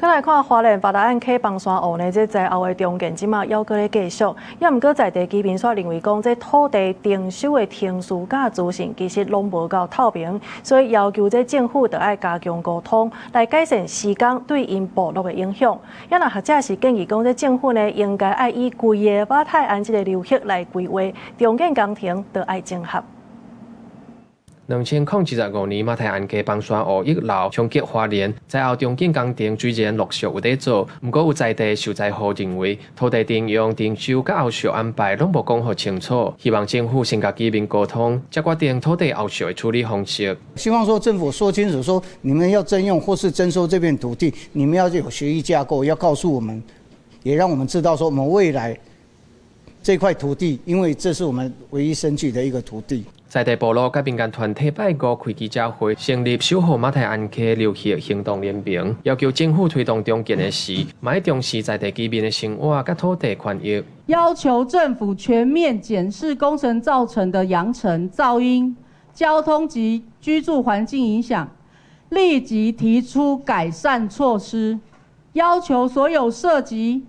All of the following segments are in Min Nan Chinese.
閣來看花蓮八達嶺溪枋山湖呢，這災後的重建這馬猶閣咧繼續。也毋過在地居民煞認為講，這土地徵收的程序佮資訊其實攏無夠透明，所以要求這政府著愛加強溝通，來改善施工對𪜶部落的影響。也若學者是建議講，這政府呢應該愛以規个馬太鞍這个流域來規劃重建工程，著愛整合。2025年馬太鞍溪枋山湖溢流衝擊花蓮，災後重建工程雖然陸續有咧做，毋過有在地受災戶認為土地徵用、徵收佮後續安排攏無講予清楚，希望政府先共居民溝通，才決定土地後續的處理方式。希望說政府說清楚，說你們要徵用或是徵收這片土地，你們要有協議架構，要告訴我們，也讓我們知道說我們未來這塊土地，因為這是我們唯一生計的一個土地。在地部落佮民間團體拜五開記者會，成立守護馬太鞍溪流域行動聯盟，要求政府推動重建的時，嘛愛重視在地居民的生活佮土地權益。要求政府全面檢視工程造成的揚塵、噪音、交通及居住環境影響，立即提出改善措施。要求所有涉及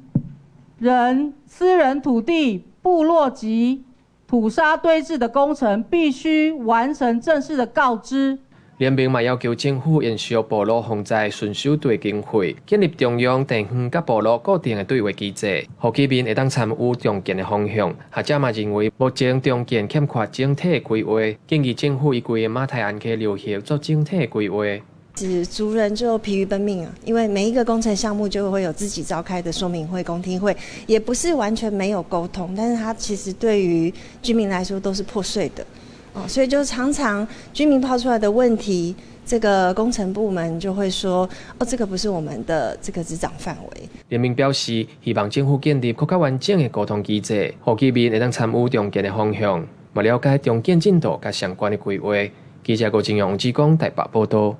人、私人土地、部落及土砂堆置的工程必須完成正式的告知。聯盟嘛要求政府延續部落防災巡守隊經費，建立中央、地方佮部落固定的對話機制，予居民會當參與重建的方向。學者嘛認為，目前重建欠缺整體的規劃，建議政府以規个馬太鞍溪流域做整體的規劃。是族人就疲於奔命啊，因為每一個工程項目就會有自己召開的說明會、公聽會，也不是完全沒有溝通，但是它其實對於居民來說都是破碎的，哦，所以就常常居民拋出來的問題，這個工程部門就會說，哦，這個不是我們的這個執掌範圍。聯盟表示，希望政府建立閣較完整的溝通機制，予居民會當參與重建的方向，嘛了解重建進度佮相關的規劃。記者郭金勇、志剛台北報道。